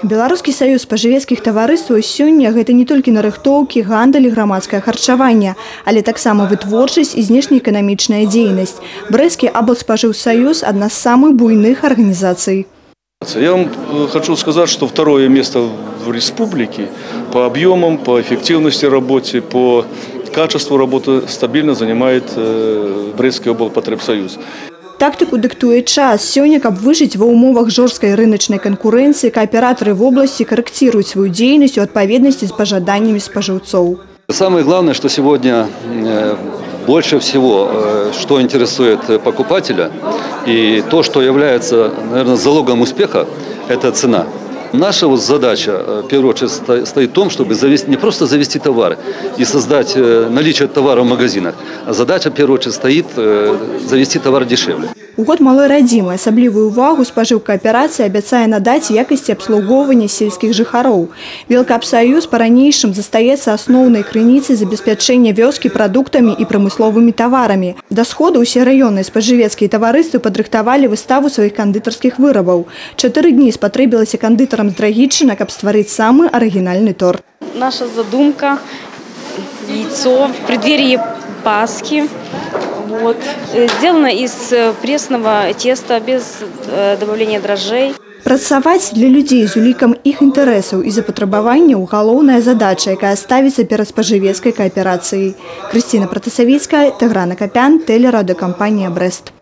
Беларускі саюз спажывецкіх таварыстваў сёння гэта не толькі нарыхтоўкі, гандаль і грамадскае харчаванне, але таксама вытворчасць і знешнеэканамічная дзейнасць. Брэсцкі аблспажыўсаюз адна з самых буйных арганізацый. Я вам хочу сказать, что второе место в республике по объемам, по эффективности работы, по качеству работы стабильно занимает Брестский облпотребсоюз. Тактыку дыктуе час. Сёння, каб выжыць ва ўмовах жорсткай рыначнай канкурэнцыі, кааператары вобласці карэкціруюць сваю дзейнасць у адпаведнасці з пажаданнямі спажыўцоў. Самое главное, что сегодня больше всего, что интересует покупателя, и то, что является, наверное, залогом успеха, это цена. Наша вот задача, в первую очередь, стоит в том, чтобы завести, не просто завести товары и создать наличие товара в магазинах, а задача, в первую очередь, стоит завести товар дешевле. У год малой радзімы асаблівую увагу спажыўкааперацыя абяцае надаць якасці абслугоўвання сельскіх жыхароў. Белкаапсаюз па-ранейшым застаецца асноўнай крыніцай забеспячэння вёскі прадуктамі і прамысловымі таварамі. Да сходу ўсе раённыя спажывецкія таварыствы падрыхтавалі выставу сваіх кандытарскіх вырабаў. 4 дні спатрэбілася кандытарам з Драгічына, каб стварыць самы арыгінальны торт. Наша задумка – яйцо в преддверии Пасхи. Вот. Сделано из пресного теста без добавления дрожжей. Працаваць для людзей з улікам іх інтарэсаў і запатрабаванняў – галоўная задача, якая ставіцца перад спажывецкай кааперацыяй. Крысціна Пратасавіцкая, Тыгран Акапян, тэлерадыёкампанія «Брэст».